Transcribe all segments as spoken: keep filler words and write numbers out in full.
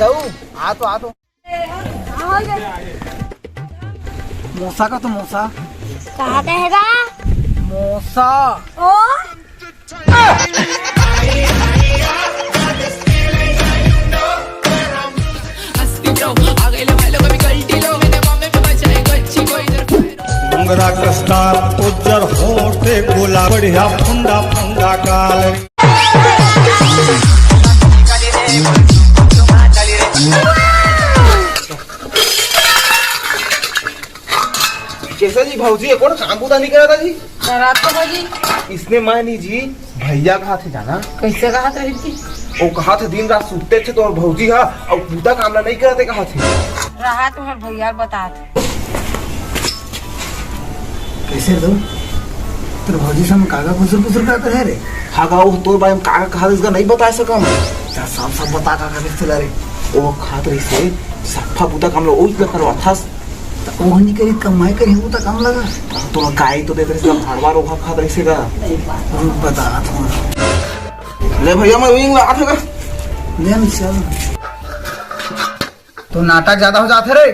आ तो, आ तो। मोसा का तो मोसा। कहा कहेगा? मोसा। ओ। मुंगरा कस्तार उज्जर होठ गुलाब बढ़िया फुंडा फुंडा गाल। कैसे जी भौजी, एको ठो काम बूता नहीं करता जी? करत तो भौजी। इसने मानी जी, भैया कहा थे जाना? कैसे कहा थे जी? वो कहा थे दिन रात सुतते थे तो और भौजी हा और बूता काम ला नहीं करते कहा थे। रहा तुम्हार भैया बतात। कैसे दो? तेरे भौजी से हम कागा फुसुर फुसुर करते रहे रे। हाँ गा, वो तोर बारे में कागा कहा इसका नहीं बता सका मैं। जा साफ साफ बता कागा किससे ला रे। वो खात रही से सफा बूता काम लो ओइस ला करवा था। त ओहनी करी कमाई करी वो त काम लगा। तोला गाय तो देत रहिस, भाड़वा रोहा खात रहिस गा। रुक बता थोड़ा। ले भैया, मैं विंग ला आथे गा। ले न चल। तो नाटक ज्यादा हो जाथे रे।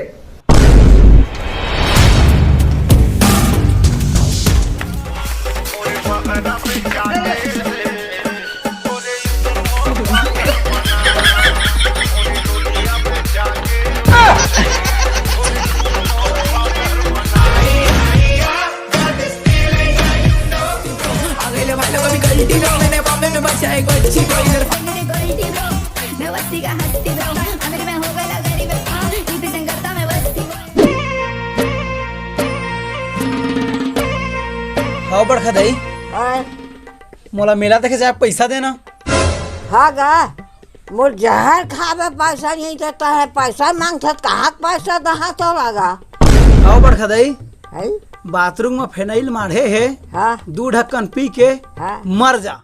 हाव बड़का दाई, हाँ। मोला मेला देखे जाए पैसा देना। हाँ गा, मोर जहर खाबे पैसा नहीं देता है, पैसा मांगथस, कहाँ के पैसा दहा तो लगा? हाव बड़का दाई, है? बाथरूम में फेनाइल माढ़े हे, हाँ। दू ढक्कन पी के हाँ। मर जा।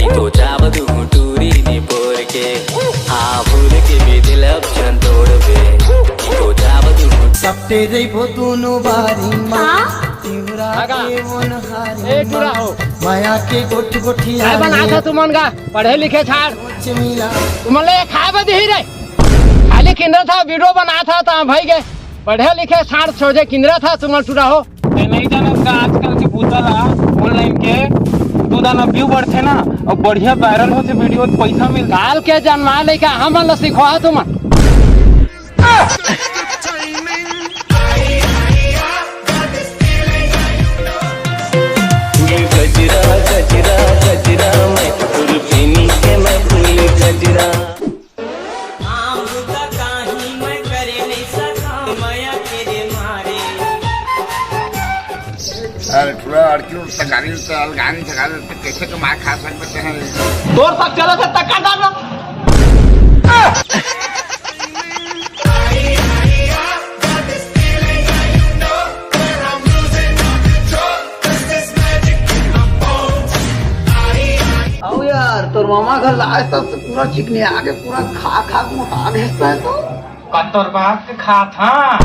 तो चावदू टूरी नी पोर के, आ फूल के भी दिल अब जन तोड़बे। तो चावदू सपटे रहिबो दुनो बारी मा, हाँ? तिवरा आगा। के ओनहारी ए, टूरा मा, हो। माया के गोठ गोठी काय बनाथा तुमन गा? पढ़े लिखे छाड़। चिमिला। तुमन ले खाए बर दिही रे। खाली किंदरा था, वीडियो बनाथा, ता भाई के। पढ़े लिखे छाड़ सोझे किंदरा था, तुमन टूरा हो। ते नहीं जानत का आजकल के बूता ला online के दू दाना view बढ़थे ना, अउ बढ़िया viral होथे video, पैसा मिल। काल के जन्मा लइका हमन ला सिखवा तुमन। फूल गजरा, गजरा, गजरा, मैं फूल पीनी के मैं फूल गजरा। काम बुता काही मैं करे नहीं सका, मया के रे मारे। अरे, पूरा अड़की उड़ तकारी उड़ तल गानी सका, तो कैसे कमा खा सकते हैं? तोर साथ चला था, तका डाल। आओ यार, तोर मामा घर लाए तब से पूरा चिकने आगे पूरा खा खा के मोटा गए है तो। कत्तर बात के खात हाँ।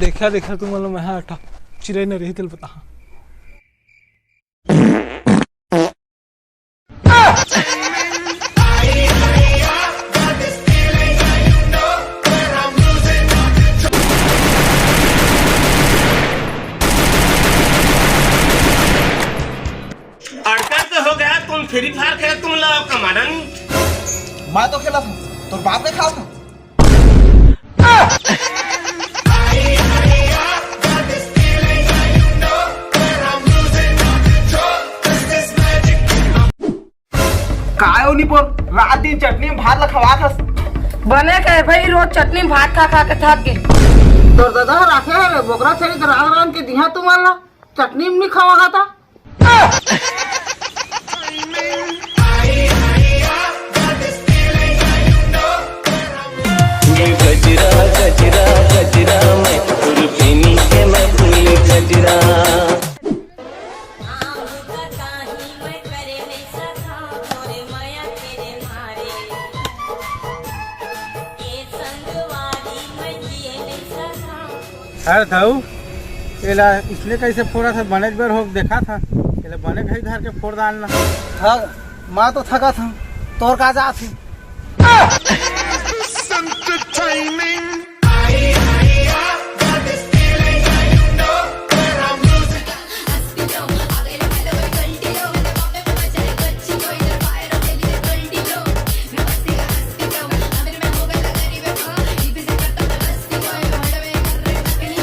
देखा, देखा, तुम वाला मैं हाँ अट्ठा चिरई न रही तेल बता। अड़का तो हो गया, तुम फ्री फायर खेल, तुम लाओ कमांडर। मैं तो खेला था, तोर बाप ने खास था। काय ओ निपोर, रात दिन चटनी में भात ला खवाथस। बने कहे भाई, रोज चटनी में भात खा खा के थक गे। तोर दादा ह राखे हे रे, बोकरा छेरी तो रांध रांध के दिहा तुमन ला, चटनी में नहीं खवा खाता। गजरा, गजरा, गजरा, मैं फूल पीनी के मैं फूल गजरा। आम का काही मैं करे नहीं सका, तोरे माया के रे मारे। अरे धऊ, एला इसने कैसे फोड़ा था? बने बर हो देखा था, एला बने घई धर के फोड़ डालना। हाँ, मैं तो थका था, तोर का जा थी।